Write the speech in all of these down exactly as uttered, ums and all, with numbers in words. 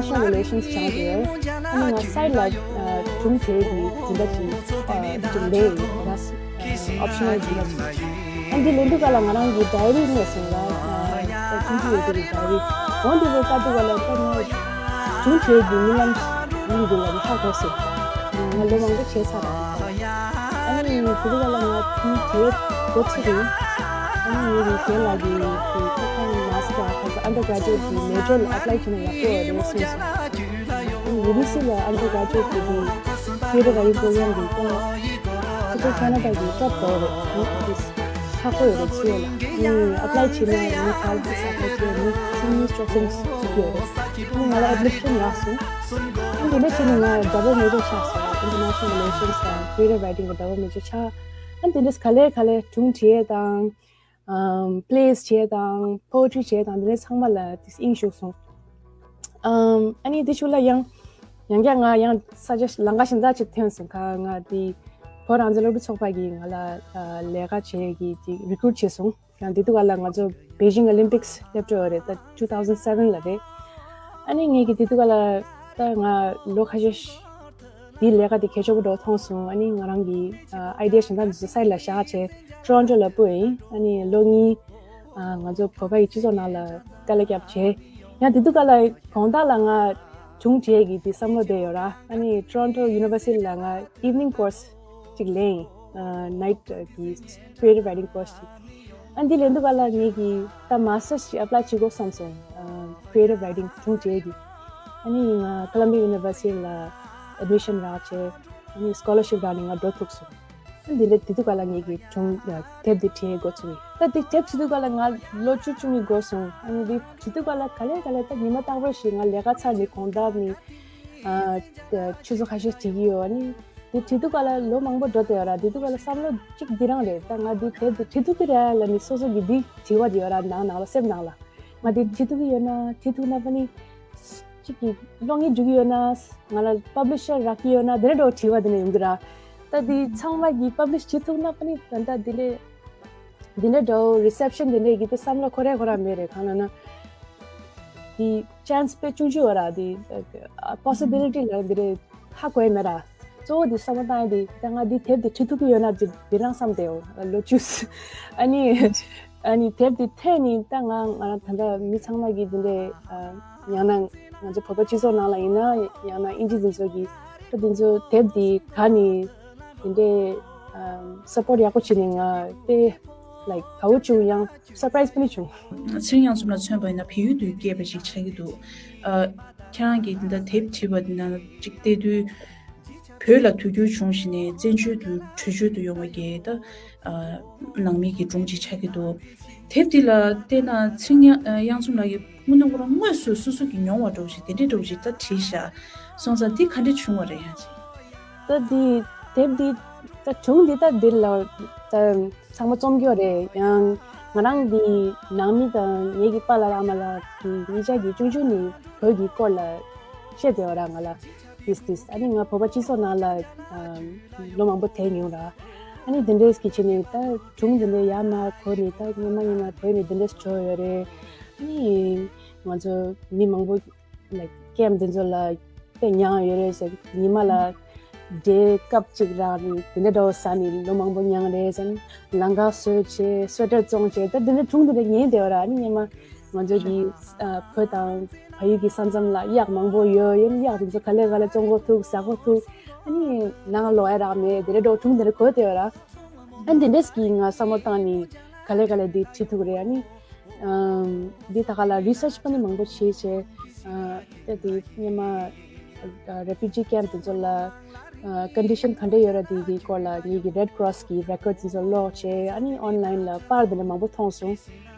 International Relations སྦྱངས་ཏེ་ཡོད། ཨ་ནི་ང་སའི་ཌི་ལ་ཨ་སྒྲུང་འབྲི་ཡས་ཀྱི་འཛིན་གྲྭ་ཅིག་ཨ་ཅིག་ལེན་ཡིན་ད། ཨོབ་ཤི་ནལ་འཛིན་གྲྭ་ཅིག་ཨ་འདི་ལེན་དུས་སྐབས་ལ་ང་རང་གི་ཌའི་རི་རྙེད་སོང་ལ། ཨ་ད་ཁྱིམ་དུ་ཡོད་དུས་ཀྱི་ཌའི་རི་འོ་འདི་ཚོ་ལྟ་དུས་སྐབས་ལ་ད་ང་སྒྲུང་འབྲི་ཡས་ཀྱི་རྨི་ལམ་ཡིན་དགོས་ལ་ཧ་གོ་སོང་། ང་ལོ་མང་པོ་བྱས་ཚར་ར། ཨ་ནི་དེ་རིང་ལ་ང་ཐུང་བྱེད་འགོ་ཚུགས་ཡིན། ཨ་ནི་ངའི་རིག་རྒྱན་ལ་གི་གི་ཁ་ཁ་མ་སི་ཊར་ཁ་ཁ་ཨན་ཌར་གྷ་རེ་ཇུ་ཨེཊ་གི་མེ་ཇར་ལ་ཨེབ་ལའི་བྱས་ན་ཡག་པོ་རེད་གསུངས་སོང་། ཨ་ནི་ཡུ་ནི་སི་ལ་ཨན་ཌར་གྷ་རེ་ཇུ་ཨེཊ་གི་གི་ཁི་རི་རའི་ཊིང་པོ་རོ་གྷ་རམ་གི་ཁོང་ཁོ་ཚོ་ཁེ་ན་ཌ་གི་ཊོབ་ཌོར་རེད། ཨ་ནི་ཨ་ཊིསི་ཁག་པོ་ཡོད་རེད་ཚུལ་ལ། ཨ་ནི་ཨེབ་ལའི་བྱས་ན་ངའི་ཁ་ལ་ཧ་སག་ཁ་ཁ་ནི་ཆིག་གཉིས་བཅུ་གསུམ་ཞིག་ཡོད་རེད། ཨ་ནི་ང་ལ་ཨེ་ཌི་མི་ཤན་རག་སོང་། ཨ་ནི་དེ་འདྲ་བྱས་ནས་ང་ཌབ་བལ་མེ་ཇར་ཆགས་སོང་། International Relations དང་Creative Writing གི་ཌབ་བལ་མེ་ཇར་ཆགས། ཨ་ནི་དེ་འདྲས་ག་ལེར་ག་ལེར་སྒྲུང་བྲིས་དང་ཨམ་པི་ལེ་ཡི་བྲིས་དང་པོ་ཨེ་ཊི་རི་བྲིས་དང་དེ་འདྲས་ཚང་མ་ལ་དེ་དབྱིངས་ཞུགས་སོང་། ཨམ་ཨ་ནི་དེ་ཤུལ་ལ་ཡང་ཡང་བསྐྱར་ང་ཡང་ས་ཆ་ལམ་ཁ་གཞན་དག་ཅིག་ཐོན་སོང་། ཁ་ང་དེ་བོད་རང་བཙན་སློབ་ཕྲུག་ཚོགས་པ་གིས་ང་ལ་ཨ་ལས་ཀ་བྱེད་ཀྱི་དེ་རི་ཀུ་རུཊ་བྱས་སོང་། ཡང་དེ་དུས་སྐབས་ལ་ང་ཚོ་Beijing Olympics སླེབས་འགྲོ་ཡོད་རེད། ད་two thousand seven ལ་རེད། ཨ་ནི་ངས་ཀྱི་དེ་དུས་སྐབས་ལ་ད་ང་ལོ་ཁ་ཤས་དེའི་ལས་ཀ་དེ་གལ་ཆེན་པོ་འདྲ་བོ་མཐོང་སོང་། ཨ་ནི་ང་རང་གི་ཨ་ཨའི་ཌི་ཡ་གཞན་དག་འདི་ཚོ་སའི་ཌི་ལ་བཞག་བྱས་ཊོ་རོན་ཊོ་ལ་སྤོས་ཡིན། ཨ་ནི་ལོ་གཉིས་ཨ་ང་ཚོ་བོད་པ་ཡི་སྤྱི་ཚོགས་ནང་ལ་དཀའ་ལས་བརྒྱབ་བྱས། ཡང་དེ་དུས་སྐབས་ལ་དགོང་དག་ལ་ང་སྒྲུང་བྲིས་ཀྱི་དེ་བསམ་བློ་བསྡད་ཡོད་ར། ཨ་ནི་ཊོ་རོན་ཊོ་ཡུ་ནི་ཝར་སི་ཊི་ལ་ང་ཨིབ་ནིང་ཀོར་སི་ཅིག་ལེན་ཡིན། ཨ་ནའིཊ་གི་creative writing course ཅིག་ཨ་འདི་ལེན་དུས་སྐབས་ལ་ངེད་ཀྱིས་ད་མ་སི་ཊར་སི་ཅིག་ཨེབ་ལའི་བྱེད་དགོས་བསམ་སོང་། ཨ་creative writing སྒྲུང་བྲིས་ཀྱི། ཨ་ནི་ང་Columbia University ལ་ཨེ་ཌི་མི་ཤན་རག་བྱས། ཨ་ནི་སི་ཀོ་ལར་ཤིབ་རག་ནས་ང་འགྲོ་ཐུབ་སོང་། ཨ་འདི་འདྲ་དེ་དུས་སྐབས་ལ་ངེད་ཀྱི་སྒྲུང་དེབ་འདི་བྲིས་འགོ་ཚུགས་ཡིན། ད་དེ་དེབ་བྲིས་དུས་སྐབས་ལ་ང་ལོ་བཅུ་བཅུ་གཉིས་འགོར་སོང་། ཨ་ནི་འདི་བྲིས་དུས་སྐབས་ལ་ག་ལེ་ག་ལེ་ད་ཉི་མ་རྟག་པར་ཞིག་ང་ལས་ཀ་ཚར་ནས་དགོང་དག་ནས་ཨ་ཆུ་ཚོད་ཁ་ཤས་བྲིས་ཀྱི་ཡོད། ཨ་ནི་འདི་བྲིས་དུས་སྐབས་ལ་ལོ་མང་པོ་འགྲོ་བསྡད་ཡོད་ར། དེ་དུས་སྐབས་ལ་བསམ་བློ་གཅིག་འདི་རང་རེད། ད་ང་འདི་དེབ་འདི་བྲིས་ཐུབ་ཀྱི་རེད་ལབ་ནས་སོ་སོ་གི་འདི་དྲི་བ་འདི་ཡོད་ར། ནང་ནང་ལ་སེམས་ནང་ལ། ང་དེ་བྲིས་ཐུབ་ཀྱི་ཡོད་ན། བྲིས་ཐུབ་ན་པ་ནི་གཅིག་གི་གློག་བརྙན་འགྲོ་གི་ཡོད་ན། ང་ལ་པབ་ལི་ཤར་རག་གི་ཡོད་ན། དེ་འདྲ་འདྲ་བོ་དྲི་བ་དེ་འདྲ་ཡོང་གི་ར། ད་དེ་ཚང་མ་གི་པབ་ལི་ཤི་བྱེད་ཐུབ་ན་པ་ནི་ད་ལྟ་དེ་འདྲ་དེ་འདྲ་འདྲ་བོ་རི་སེབ་ཤན་དེ་འདྲ་གི་དེ་བསམ་བློ་འཁོར་རེ་འཁོར་ར་མེད་རེད། གང་ལབ་ན་དེ་ཅན་སི་དཔེ་ཆུང་ཆུང་ཡོད་ར། དེ་པོ་སི་བི་ལི་ཊི་ལབ་དེ་འདྲ་ཧ་གོ་ཡ་མེད་ར། གཙོ་བོ་དེ་བསམ་བློ་བཏང་ཡ་དེ་ད་ང་འདི་དེབ་དེ་བྲིས་ཐུབ་ཀྱི་ཡོད་ན་དེ་དེ་རང་བསམ་བསྡད་ཡོད་ལོ་བཅུ། ཨ་ནི་ཨ་ནི་དེབ་དེ་ཐོན་ནས་ད་ང་ང་རང་ད་ལྟ་མི་ཚང་མ་གིས་འདི་འདྲའི་ཨ་ཡང་ན་ང་ཚོ་བོད་པ་སྤྱི་ཚོགས་ནང་ལ་ཡིན་ན། ཡང་ན་ཨིན་ཇི་འདི་ཚོ་གིས་ད་འདི་ཚོ་དེབ་འདི་ག་ནས་འདི་འདྲའི་ཨ་སབ་པོར་ཡག་པོ་བྱས་ནས་ང་དཔེ་ལའིག་དགའ་བོ་བྱུང་། ཡང་སར་པ་རའིཛ་པ་ནི་བྱུང་། ཚེ་རིང་གཡང་འཛོམས་ལགས་མཚོན་པ་ཡིན་ན་བལ་ཡུལ་དུ་སྐྱེས་པ་ཞིག་ཆགས་ཀྱི་འདུག་ཨ་ཁྱེད་རང་གིས་འདི་འདྲ་དེབ་བྲིས་པ་འདི་ནང་ཅིག་བལྟས་དུས། བོད་ལ་དུས་འགྱུར་བྱུང་ཞིང་ནས་བཙན་བྱོལ་དུ་བྲོས་བྱོལ་དུ་ཡོང་བའི་གི་ད་ཨ་ནང་མི་གི་སྒྲུང་ཅིག་ཆགས་ཀྱི་འདུག་དེབ་འདི་ལ་བལྟས་ན་ཚེ་རིང་གཡང་འཛོམས་ལགས་ཀྱིས་དངོས་གནས་ཁོ་རང་དངོས་སུ་སོ་སོ་གིས་མྱོང་བ་འདྲ་བོ་ཞིག་དེ་འདྲའི་འདྲ་བོ་ཞིག་ད་བྲིས་ཤག་སོང་ཙང་འདི་ག་འདྲ་བྱུང་བ་རེད་ཡང་ཅིག་ད་འདི་དེབ་འདི་ད་སྒྲུང་འདི་ད་འདི་ལ་ད་ཚང་མ་རྩོམ་རྒྱུ་རེད། ཡང་ང་རང་གི་ནང་མི་དང་ངེད་ཀྱི་པཱ་ལགས་ཨ་མ་ལགས་ཀྱིས་གཉིས་ཆ་གིས་ཆུང་ཆུང་ནས་བོད་ཀྱི་སྐོར་ལ་བཤད་བསྡད་པ་ར་ང་ལ། ཏིས་ཏིས། ཨ་ནི་ང་བོད་པ་སྤྱི་ཚོགས་ནང་ལ་ཨ་ལོ་མང་པོ་བསྡད་མྱོང་ར། ཨ་ནི་དེ་འདྲས་ཀྱི་ཆེད་ནས་ད་སྒྲུང་དེ་འདྲས་ཡར་མར་གོ་ནས་ད་སྔོན་མ་སྔོན་མ་བོད་ནས་དེ་འདྲས་བྲོས་ཡོད་རེད། ཨ་ནི་ང་ཚོ་མི་མང་པོ་ལའིག་ཀེམ་དེ་ཚོ་ལ་དཔེ་མྱངས་ཡོད་རེད་ཟེར། ཉི་མ་ལ་འབྲས་ཀབ་གཅིག་རག་ནས་དེ་འདྲ་འདྲ་བོ་ཟ་ནས་ལོ་མང་པོ་མྱངས་རེད་ཟེར། ལང་ཀ་བཟོས་བྱས་སུ་ཝེ་ཊར་བཙོང་བྱས་ད་དེ་འདྲ་སྒྲུང་དེ་འདྲ་ཉན་བསྡད་པ་ར། ཨ་ནི་སྔོན་མ་ང་ཚོ་གི་ཨ་བོད་དང་བལ་ཡུལ་གྱི་ས་མཚམས་ལ་གཡག་མང་པོ་ཡོད། ཡང་གཡག་དེ་ཚོ་ག་ལེ་ག་ལེ་བཙོང་གོ་ཐུག་ཟ་གོ་ཐུག་ཨ་ནི་ནང་ལོག་ཡ་རག་མེད། དེ་འདྲ་འདྲ་བོ་སྒྲུང་དེ་འདྲ་གོ་བསྡད་པ་ར། ཨ་འདི་འདྲས་ཀྱིས་ང་བསམ་བློ་བཏང་ནས་ག་ལེ་ག་ལེ་འདི་བྲིས་ཐུབ་རེད། ཨ་ནི་ཨམ་འདི་ད་ག་ལ་རི་སར་ཆི་པ་ནི་མང་པོ་བྱས་བྱས། ཨ་ད་དེ་སྔོན་མ་ཨ་རེ་ཕུ་ཇི་ཀེམ་དེ་ཚོ་ལ་ཨ་ཀོན་ཌི་ཤན་ག་འདྲ་ཡོད་ར། དེ་གི་སྐོར་ལ་ངེད་ཀྱི་རེཌ་ཀོ་རོ་སི་གི་རེ་ཀོར་ཌི་དེ་ཚོ་ཀློག་བྱས། ཨ་ནི་ཨོན་ལའིན་ལ་པར་དེ་འདྲ་མང་པོ་མཐོང་སོང་།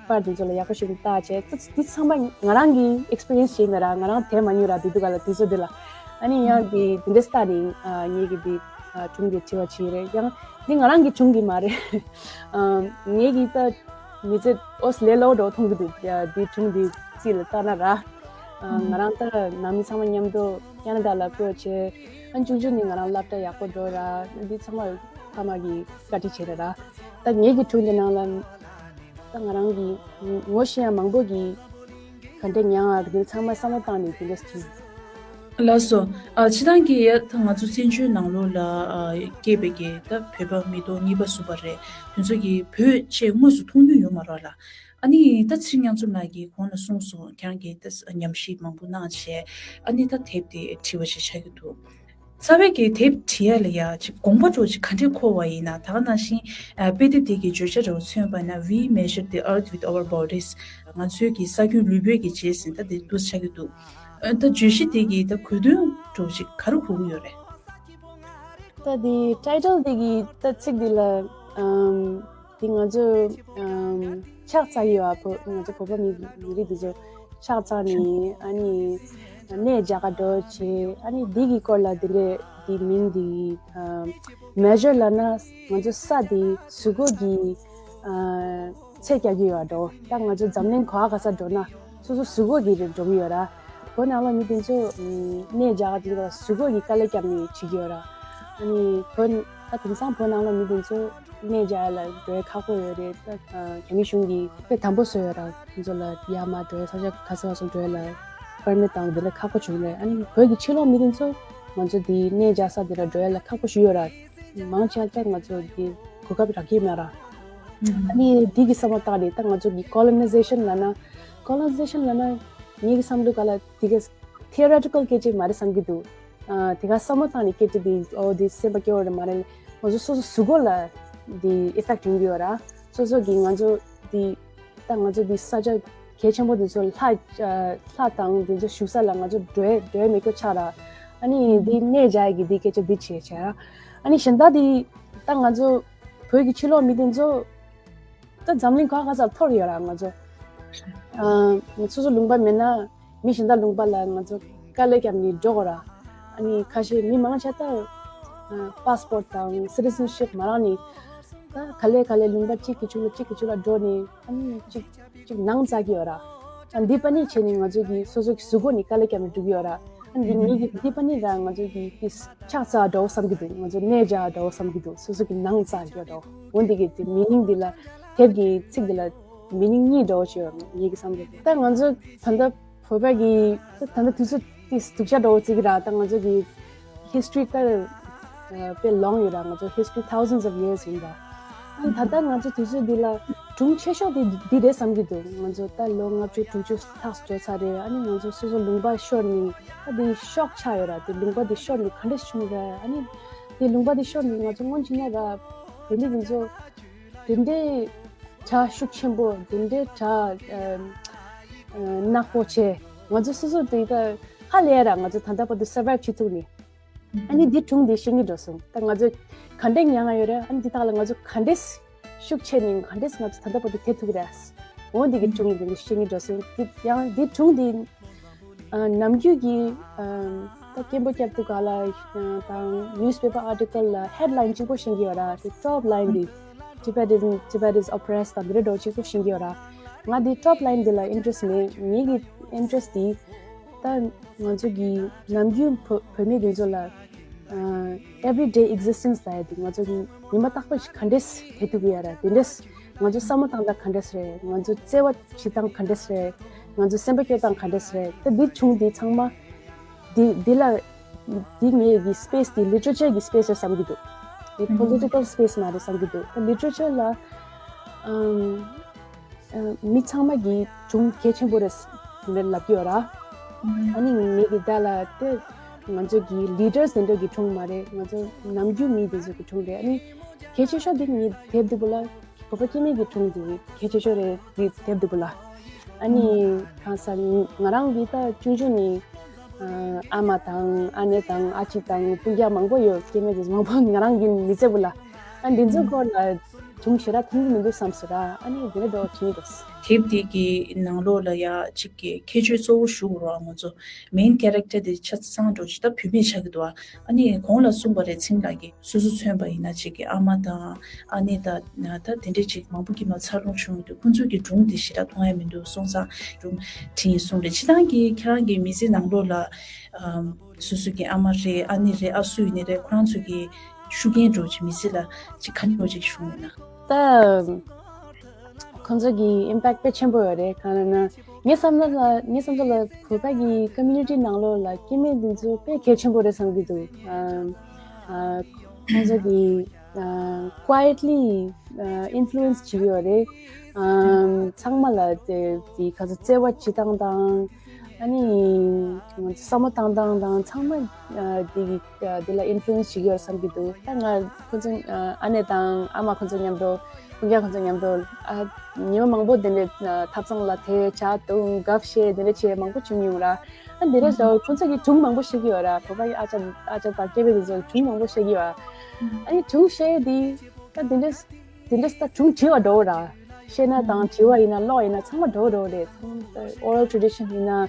པར་དེ་ཚོ་ལ་ཡག་པོ་ཞིག་བལྟས་བྱས། ད་འདི་ཚང་མ་ང་རང་གི་ཨེག་སི་པི་རི་ཡན་སི་ཞིག་ཡིན་པ་ར། ང་རང་དེ་མ་མྱོང་ར། དེ་དུས་ག་ལ་དུས་ཚོད་དེ་ལ། ཨ་ནི་ཡང་དེ་དེ་འདྲས་ལྟ་ནས་ཨ་ངེད་ཀྱི་དེ་ཨ་སྒྲུང་དེ་བྲིས་པ་བྱས་རེད། ཡང་འདི་ང་རང་གི་སྒྲུང་གི་མ་རེད། ཨ་ངེད་ཀྱི་ད་མི་ཚེ་ཨོ་ཙི་ལས་སླ་བོ་འདྲ་བོ་མཐོང་གི་འདུག་ཡ་འདི་སྒྲུང་འདི་རྩིས་ལ་བལྟས་ན་ར། ཨ་ང་རང་ད་ནང་མི་ཚང་མ་མཉམ་དུ་ཁེ་ན་ཌ་ལ་བསྐྱོད་བྱས། ཨ་ཆུང་ཆུང་ནས་ང་རང་སློབ་གྲྭ་ཡག་པོ་འགྲོ་ར། འདི་ཚང་མ་ཕ་མ་གིས་བཀའ་དྲིན་ཆེ་རེད་ར། ད་ངེད་ཀྱི་སྒྲུང་འདི་ནང་ལ་ད་ང་རང་གི་ངོ་ཤེས་ཡ་མང་པོ་གིས་ག་འདྲ་མྱངས་ཨ་དེ་ཚང་མ་བསམ་བློ་བཏང་ནས་དེ་འདྲ་བྱུང་། ལགས་སོ། ཨ་སྤྱིར་བཏང་གི་ཡ་ད་ང་ཚོ་བཙན་བྱོལ་ནང་ལོགས་ལ་ཨ་སྐྱེས་པའི་གི་ད་བོད་པ་མི་ཐོག་གཉིས་པ་གསུམ་པ་རེད། དེ་ཚོ་གི་བོད་ཆས་དངོས་སུ་མཐོང་མྱོང་ཡོད་མ་རེད་ལ། ཨ་ནི་ད་ཚེ་རིང་གཡང་འཛོམས་ལགས་ཀྱིས་གོང་ལ་གསུངས་སོང་། ཁྱེད་རང་གིས་ད་ཉམས་ཞིབ་མང་པོ་གནང་བྱས། ཨ་ནི་ད་དེབ་དེ་བྲིས་པ་ཞིག་ཆགས་ཀྱི་འདུག་རྩ་བའི་གི་དེབ་བྲིས་ཡ་ལ་ཡ་ཅིག་དགོངས་པ་འདྲ་བོ་ཅིག་ག་འདྲས་འཁོར་བ་ཡིན་ན། ད་ག་ནང་བཞིན་ཨ་དཔེ་དེབ་དེ་གི་བརྗོད་བྱ་འདྲ་བོ་མཚོན་པ་ན། We measure the earth with our bodies. ང་ཚོའི་གི་ས་ཁྱོན་ལུས་པོའི་གི་རྗེས་ཟིན་ད་དེ་འདུག་ཆགས་ཀྱི་འདུག་ཨ་ད་བརྗོད་གཞི་དེ་གི་ད་གོ་དོན་འདྲ་བོ་ཅིག་ག་རེ་གོ་གི་ཡོད་རེད། ད་དེ་ཊའི་ཊལ་དེ་གི་ད་ཚིག་དེ་ལ་ཨམ་དེ་ང་ཚོ་ཨམ་ཕྱག་འཚལ་ཡོད་ཨ། བོད་ང་ཚོ་བོད་པ་མི་མི་རིགས་དེ་ཚོ་ཕྱག་འཚལ་ནས་ཨ་ནི་གནས་མཇལ་ཁ་འགྲོ་བྱས། ཨ་ནི་འདི་གི་སྐོར་ལ་དེ་འདྲས་དེ་མིང་དེ་ཨམ་མེ་ཇར་ལབ་ན་ང་ཚོ་ས་དེ་གཟུགས་པོ་གི་ཨ་ཚད་རྒྱག་གི་ཡོད་འགྲོ། ད་ང་ཚོ་འཛམ་གླིང་ག་བ་ག་ས་འགྲོ་ན་སོ་སོ་གཟུགས་པོ་གི་རེད་འགྲོ་གི་ཡོད་ར། བོད་ནང་ལ་མི་དེ་ཚོ་ཨམ་གནས་མཇལ་ཁ་དེ་ཚོ་གཟུགས་པོ་གི་དཀའ་ལས་བརྒྱབ་ནས་བྱེད་ཀྱི་ཡོད་ར། ཨ་ནི་བོད་ད་དེང་སང་བོད་ནང་ལ་མི་དེ་ཚོ་གནས་མཇལ་ལ་འགྲོ་ཡ་ཁག་པོ་ཡོད་རེད། ད་རྒྱ་མི་གཞུང་གིས་དཔེ་དམ་པོ་བཟོས་ཡོད་ར། ཁོང་ཚོ་ལ་ཡར་མར་འགྲོ་ཡ་ས་ཆ་ག་ས་ག་སོང་འགྲོ་ཡ་ལ་པར་མིཊ་དང་དེ་འདྲ་ཁག་པོ་བྱུང་རེད། ཨ་ནི་བོད་ཀྱི་ཕྱི་ལོགས་མི་དེ་ཚོ་ང་ཚོ་དེ་གནས་མཇལ་ས་དེ་འདྲ་འགྲོ་ཡ་ལ་ཁག་པོ་ཞིག་ཡོད་ར། མང་ཆེ་བ་ད་ང་ཚོ་དེ་གོ་སྐབས་རག་གི་མེད་ར། ཨ་ནི་དེ་གི་བསམ་བློ་བཏང་རེད། ད་ང་ཚོ་གི་ཀོ་ལོ་ནའི་ཛེ་ཤན་ལབ་ན་ཀོ་ལོ་ནའི་ཛེ་ཤན་ལབ་ན་ངེད་ཀྱི་བསམ་བློ་ག་ལ་དེ་ག་ཐི་ཨོ་རི་ཊི་ཀལ་སྐད་ཆ་མ་རེད་བསམ་གྱི་འདུག་ཨ་དེ་ག་བསམ་བློ་བཏང་ནས་སྐད་ཆ་དེ་ཨོ་དེ་སེམས་པ་སྐྱོ་བོ་རེད་མ་རེད། ང་ཚོ་སོ་སོ་གཟུགས་པོ་ལ་དེ་ཨི་ཕེག་ཊི་ཡོང་གི་ཡོད་ར། སོ་སོ་གི་ང་ཚོ་དེ་ད་ང་ཚོ་དེ་ས་ཆ་གལ་ཆེན་པོ་དེ་ཚོ་ལྷ་ཨ་ལྷ་དང་དེ་ཚོ་བཞུགས་ས་ལ་ང་ཚོ་འགྲོ་འགྲོ་མེད་སྐྱོ་ཆགས་ར། ཨ་ནི་འདི་གནས་བཞག་གི་འདི་སྐད་ཆ་འདི་བྱས་བྱས། ཨ་ནི་གཞན་དག་འདི་ད་ང་ཚོ་བོད་ཀྱི་ཕྱི་ལོགས་མི་དེ་ཚོ་ད་འཛམ་གླིང་ག་ག་སར་འཐོར་ཡོད་ར། ང་ཚོ་ཨ་སོ་སོ་ལུང་པ་མེད་ན་མི་གཞན་དག་ལུང་པ་ལ་ང་ཚོ་དཀའ་ལས་བརྒྱབ་ནས་འགྲོ་དགོས་ར། ཨ་ནི་ཁ་ཤས་མི་མང་ཆེ་ད་པ་སི་པོར་ཊི་དང་སི་ཊི་ཟན་ཤིབ་མ་རག་ནས་ད་ག་ལེ་ག་ལེ་ལུང་པ་གཅིག་གི་ཕྱོགས་ལ་གཅིག་གི་ཕྱོགས་ལ་འགྲོ་ནས་ཨ་ནི་གཅིག་གཅིག་ནང་བཙག་གི་ཡོད་ར། ཨ་འདི་པ་ནི་བྱས་ནས་ང་ཚོ་གི་སོ་སོ་གི་གཟུགས་པོ་ནི་དཀའ་ལས་བརྒྱབ་ནས་འགྲོ་གི་ཡོད་ར། ཨ་འདི་ངེད་ཀྱི་འདི་པ་ནི་ར་ང་ཚོ་གི་ཏིས་ཕྱག་འཚལ་འདྲ་བོ་བསམ་གྱི་འདུག་ང་ཚོ་གནས་བཅག་འདྲ་བོ་བསམ་གྱི་འདུག་སོ་སོ་གི་ནང་བཙག་གི་ཡོད་ར། འོ་འདི་གི་དེ་མི་ནིང་འདི་ལ་དེབ་ཀྱི་ཚིག་འདི་ལ་མི་ནིང་གཉིས་འདྲ་བོ་ཞིག་ཡོད་ངེད་ཀྱི་བསམ་གྱི་འདུག་ད་ང་ཚོ་ད་ལྟ་བོད་པ་གི་ད་ད་ལྟ་དུས་ཚོད་ཏིས་སྡུག་ཅག་འདྲ་བོ་བརྩི་གི་ར། ད་ང་ཚོ་གི་ཧི་སི་ཊོ་རི་ད་དཔེ་ལོང་ཡོད་ར། ང་ཚོ་ཧི་སི་ཊོ་རི་thousands of years ཡིན་པ། ཨ་ནི་ད་ལྟ་ང་ཚོ་དུས་ཚོད་འདི་ལ་གྲུང་ཆེ་ཤོས་དེ་འདི་རེད་བསམ་གྱི་འདུག་ང་ཚོ་ད་ལོ་ལྔ་བཅུ་དྲུག་ཅུ་ལྷག་འགྲོ་ཚར་རེད། ཨ་ནི་ང་ཚོ་སོ་སོ་ལུང་པ་ཤོར་ནས་ད་འདི་ཤོག་ཆགས་ཡོད་ར། དེ་ལུང་པ་འདི་ཤོར་ནས་ག་འདྲས་བྱུང་ར། ཨ་ནི་དེ་ལུང་པ་འདི་ཤོར་ནས་ང་ཚོ་སྔོན་ཕྱིན་ན་ར་བོད་མི་འདི་ཚོ་དེ་འདྲས་གྲ་ཤུགས་ཆེན་པོ་དེ་འདྲས་གྲ་ཨམ་ཨ་ནག་པོ་བྱས། ང་ཚོ་སོ་སོ་དེ་ད་ཧ་ལས་ར། ང་ཚོ་ད་ལྟ་བར་དུ་སར་བའིབ་བྱེད་ཐུབ་ནས། ཨ་ནི་འདི་སྒྲུང་འདི་ཤེས་ཀྱི་འགྲོ་སོང་། ད་ང་ཚོ་ག་འདྲས་མྱངས་ཡོད་རེད། ཨ་ནི་འདི་དག་ལ་ང་ཚོ་ག་འདྲས་ཤུགས་ཆེ་ནས་ག་འདྲས་ང་ཚོ་ད་ལྟ་བར་དུ་དེད་ཐུབ་ཀྱི་རེད། འོ་འདི་གི་སྒྲུང་འདི་ཤེས་ཀྱི་འགྲོ་སོང་། འདི་ཡང་འདི་སྒྲུང་འདི་ཨ་ནམ་རྒྱུན་གྱི་ཨ་ད་སྐད་འབོད་རྒྱབ་དུས་ག་ལ་ཨ་དང་ནིའུ་སི་པེ་པར་ཨར་ཊི་ཀལ་ལ་ཧེཌ་ལའིན་གཅིག་པོ་ཤེས་ཀྱི་ཡོད་ར། དེ་ཊོབ་ལའིན་འདི་Tibet is Tibet is oppressed དང་འདི་འདྲ་འདྲ་བོ་གཅིག་པོ་ཤེས་ཀྱི་ཡོད་ར། ང་འདི་ཊོབ་ལའིན་འདི་ལ་ཨིན་ཊི་རེ་སི་མེད། ངེད་ཀྱི་ཨིན་ཊི་རེ་སི་འདི་ད་ང་ཚོ་གི་ནམ་རྒྱུན་བོད་བོད་མི་འདི་ཚོ་ལ་ཨ་everyday existence ལབ་ཡ་དེ་ང་ཚོ་གི་ཉི་མ་རྟག་པར་ཞིག་ག་འདྲས་དེད་ཐུབ་ཀྱི་ཡོད་རེད། དེ་འདྲས་ང་ཚོ་བསམ་བློ་བཏང་སྟངས་ག་འདྲས་རེད། ང་ཚོ་བརྩེ་བ་བྱེད་སྟངས་ག་འདྲས་རེད། ང་ཚོ་སེམས་པ་སྐྱོ་སྟངས་ག་འདྲས་རེད། ད་འདི་བྱུང་འདི་ཚང་མ་འདི་འདི་ལ་འདི་ངེད་ཀྱི་སི་པེ་སི་འདི་ལི་ཊི་རེ་ཅར་གྱི་སི་པེ་སི་རེད་བསམ་གྱི་འདུག་འདི་ཨ་ཧུམ་པོ་ལི་ཊི་ཀལ་སི་པེ་སི་མ་རེད་བསམ་གྱི་འདུག་ད་ལི་ཊི་རེ་ཅར་ལ་ཨམ། ཨ་མི་ཚང་མ་གིས་སྒྲུང་གལ་ཆེན་པོ་རེད་ཟེར་ལབ་ཀྱི་ཡོད་ར། ཨ་ནི་ངེད་ཀྱི་ད་ལ་དེ་ང་ཚོ་གི་ལི་ཌར་སི་དེ་འདྲ་གི་སྒྲུང་མ་རེད། ང་ཚོ་ནམ་རྒྱུན་མི་དེ་ཚོ་གི་སྒྲུང་རེད། ཨ་ནི་གལ་ཆེ་ཤོས་དེ་ངའི་དེབ་འདི་པོ་ལ་བོད་པ་སྐྱེ་དམན་གྱི་སྒྲུང་དེ་གལ་ཆེ་ཤོས་རེད། དེ་དེབ་འདི་པོ་ལ་ཨ་ནི་གང་ཟག་ང་རང་གི་ད་ཆུང་ཆུང་ནས་ཨ་མ་དང་ཨ་ནེ་དང་ཨ་ཅེ་དང་སྤུན་ཀྱག་མང་པོ་ཡོད། སྐྱེ་དམན་དེ་མང་པོ་ང་རང་གི་མི་ཚེ་པོ་ལ་ཨ་འདི་ཚོའི་སྐོར་ལ་སྒྲུང་ཞེ་དྲག་མཐོང་གི་མི་འདུག་བསམ་སོང་ར། ཨ་ནི་དེ་འདྲ་འདྲ་བོ་བྱུང་འདུག་དེབ་འདི་གི་ནང་ལོགས་ལ་ཡ་གཅིག་གི་ཁྱད་ཆོས་གཙོ་བོ་ཞུ་དགོས་ར། ང་ཚོ་མེན་ཁེ་རེག་ཊར་དེ་ཆ་ཚང་འགྲོ་ཅིག་ད་བུད་མེད་ཆགས་ཀྱི་འདུག་ཨ་ནི་གོང་ལ་གསུངས་པ་རེད། ཚིང་ལགས་ཀྱིས་སོ་སོ་མཚོན་པ་ཡིན་ན་གཅིག་གི་ཨ་མ་དང་ཨ་ནེ་དང་ད་དེ་འདྲས་ཅིག་མང་པོ་གིས་མ་འཚར་ལོངས་བྱུང་ཡོད་དུས་ཁོང་ཚོའི་གི་སྒྲུང་དེ་ཞེ་དྲག་མཐོང་ཡ་མི་འདུག་སོང་ཙང་སྒྲུང་བྲིས་ཡིན་གསུངས་རེད། སྤྱིར་བཏང་གི་ཁྱེད་རང་གི་མི་ཚེ་ནང་ལོགས་ལ་ཨམ་སོ་སོ་གི་ཨ་མ་རེད། ཨ་ནེ་རེད། ཨ་སུ་ཡིན་ནའི་རེད། ཁོ་རང་ཚོ་གི་ཤུགས་རྐྱེན་འདྲ་བོ་ཅིག་མི་ཚེ་ལ་ཅིག་ག་འདྲ་བོ་ཅིག་བྱུང་ཡོད་ན། ད་ཁོང་ཚོ་གི་ཨིམ་པེག་དཔེ་ཆེན་པོ་ཡོད་རེད། གང་ལབ་ན་ངའི་བསམ་བློ་ལ་ངའི་བསམ་བློ་ལ་བོད་པ་གི་ཀོ་མུ་ནི་ཊི་ནང་ལོགས་ལ་སྐྱེ་དམན་དེ་ཚོ་དཔེ་གལ་ཆེན་པོ་རེད་བསམ་གྱི་འདུག་ཨ་ཨ་ཁོང་ཚོ་གི་ཨ་quietly ཨ་ཨིན་ཕུ་ལུ་ཨེན་སི་བྱེད་ཀྱི་ཡོད་རེད། ཨ་ཚང་མ་ལ་དེ་དེ་ག་ཚོད་བརྩེ་བ་བྱེད་སྟངས་དང་། ཨ་ནི་བསམ་བློ་བཏང་སྟངས་དང་ཚང་མ་ཨ་འདི་གི་ཨ་འདི་ལ་ཨིན་ཕུ་ལུ་ཨེན་སི་བྱེད་ཀྱི་ཡོད་བསམ་གྱི་འདུག་ད་ང་ཁོ་ཚོ་ཨ་ཨ་ནེ་དང་ཨ་མ་ཁོ་ཚོ་མཉམ་དུ་སྤུན་ཀྱག་ཁོ་ཚོ་མཉམ་དུ་ཨ་ཉི་མ་མང་པོ་དེ་འདྲའི་ཨ་ཐབ་ཚང་ལ་དེ་ཇ་བཏུང་། དགའ་བཤད་དེ་འདྲ་བྱས་མང་པོ་བྱུང་མྱོང་ར། ཨ་འདི་འདྲ་ཞིག་ཁོ་ཚོ་གིས་སྒྲུང་མང་པོ་བཤད་ཀྱི་ཡོད་ར། བོད་པ་ཡི་ཨ་ཅག་ཨ་ཅག་དང་སྐྱེ་དམན་དེ་ཚོ་སྒྲུང་མང་པོ་བཤད་ཀྱི་ཡོད། ཨ་ནི་སྒྲུང་བཤད་དེ་ད་དེ་འདྲ་དེ་འདྲ་ད་སྒྲུང་བྲིས་པ་འདྲ་བོ་ར། བཤད་ན་དང་བྲིས་པ་ཡིན་ན་ཀློག་ཡིན་ན་ཚང་མ་འདྲ་བོ་འདྲ་བོ་རེད། ཚང་མ་oral tradition ཡིན་ན་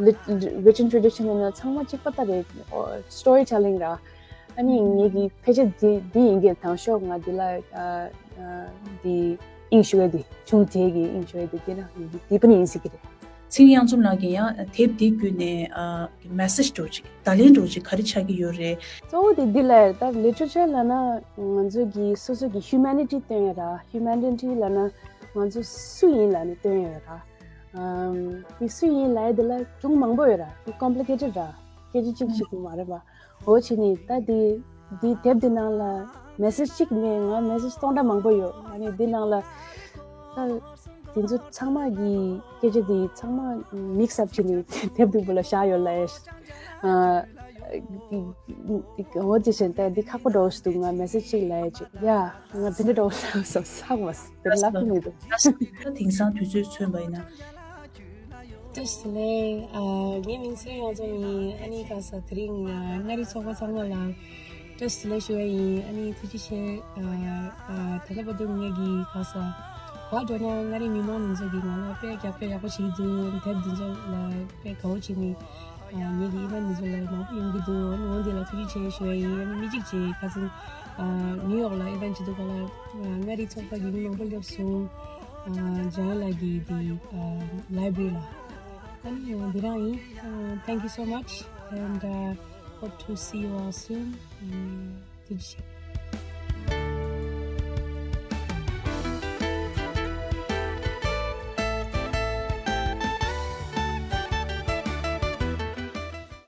ལི་written tradition ཡིན་ན་ཚང་མ་གཅིག་པ་ལྟར་རེད། story telling ར། ཨ་ནི་ངེད་ཀྱི་ཕལ་ཆེར་འདི་འདི་ཡིན་གྱི་དང་ཤོག་ང་འདི་ལ་ཨ་ཨ་འདི་དབྱིངས་ཞུ་བའི་འདི་ཆུང་དེ་གི་དབྱིངས་ཞུ་བའི་འདི་དེ་ར་འདི་པ་ནི་ཡིན་སྲིད་ཀྱི་རེད། ཚེ་རིང་གཡང་འཛོམས་ལགས་ཀྱིས་ཡང་དེབ་འདི་བརྒྱུད་ནས་ཨ་མེ་སེ་ཇི་འདྲ་བོ་ཅིག་བརྡ་ལན་འདྲ་བོ་ཅིག་ག་རེ་ཆགས་ཀྱི་ཡོད་རེད། གཙོ་བོ་དེ་འདི་ལ་ད་ལི་ཊི་རེ་ཅར་ལབ་ན་ང་ཚོ་གི་སོ་སོ་གི་ཧིའུ་མེ་ནི་ཊི་སྟོན་ཡ་ར། ཧིའུ་མེ་ནི་ཊི་ལབ་ན་ང་ཚོ་སུ་ཡིན་ལབ་ནས་སྟོན་ཡ་ར། ཨམ་དེ་སུ་ཡིན་ལབ་ཡ་དེ་ལ་སྒྲུང་མང་པོ་ཡོད་ར། དེ་ཀོམ་པི་ལི་ཀེ་ཊེཌ་ར། སྐད་ཆ་གཅིག་གཅིག་པུ་མ་རེད་པ། འོ་བྱས་ནས་ད་དེ་དེ་དེབ་དེ་ནང་ལ་མེ་སེ་ཇི་གཅིག་མེད། ང་མེ་སེ་ཇི་སྟོང་ཕྲག་མང་པོ་ཡོད། ཨ་ནི་དེ་ནང་ལ་ད་དེ་ཚོ་ཚང་མ་གི་སྐད་ཆ་དེ་ཚང་མ་མིག་སི་ཨབ་བྱས་ནས་དེབ་དེ་པོ་ལ་བཞག་ཡོད་ལབ་ཡ། ཨ་འོ་དེ་བཞིན་ད་འདི་ཁག་པོ་འདྲ་བོ་ཞིག་འདུག་ང་མེ་སེ་ཇི་གཅིག་ལབ་ཡ་ཅིག་ཡ་ང་དེ་འདྲ་འདྲ་བོ་ལབ་སོང་། ཚང་མ་དེ་ལབ་ཀྱི་མི་འདུག་ད་དེང་སང་དུས་ཚོད་མཚོན་པ་ཡིན་ན། བཀྲ་ཤིས་བདེ་ལེགས། ཨ། ངའི་མིང་ཚེ་རིང་གཡང་འཛོམས་ཡིན། ཨ་ནི་ག་ས་དེ་རིང་ཨ་མངའ་རིས་ཚོགས་པ་ཚང་མ་ལ་བཀྲ་ཤིས་བདེ་ལེགས་ཞུ་བ་ཡིན། ཨ་ནི་ཐུགས་རྗེ་ཆེ། ཨ་ཨ་ད་ལྟ་བར་དུ་ངེད་ཀྱི་ག་ས་ག་འགྲོ་ན་མངའ་རིས་མི་མང་འདི་ཚོ་གིས་ང་ལ་དཔེ་རྒྱབ་སྐྱོར་ཡག་པོ་བྱེད་ཀྱི་འདུག་དེབ་འདི་ཚོ་ལ་དཔེ་དགའ་བོ་བྱེད་ནས་ཨ་ངེད་ཀྱི་ཨི་བེན་འདི་ཚོ་ལ་མང་པོ་ཡོང་གི་འདུག་ཨ་ནི་འོ་འདི་ལ་ཐུགས་རྗེ་ཆེ་ཞུ་བ་ཡིན། ཨ་ནི་མི་གཅིག་བྱས་ཁ་སང་ཨ་ནིའུ་ཡོག་ལ་ཨི་བེན་བྱེད་དུས་སྒང་ལ་ཨ་མངའ་རིས་ཚོགས་པ་གི་མི་མང་པོ་སླེབས་སོང་། ཨ་ཇོན་ལགས་ཀྱི་དེ་ཨ་ལའི་བྷ་རི་ལ། ཨ་ནི་ཨ་འདི་རང་ཡིན། ཨ་thank you so much and uh, hope to see you all soon. ཨ་ཐུགས་རྗེ་ཆེ།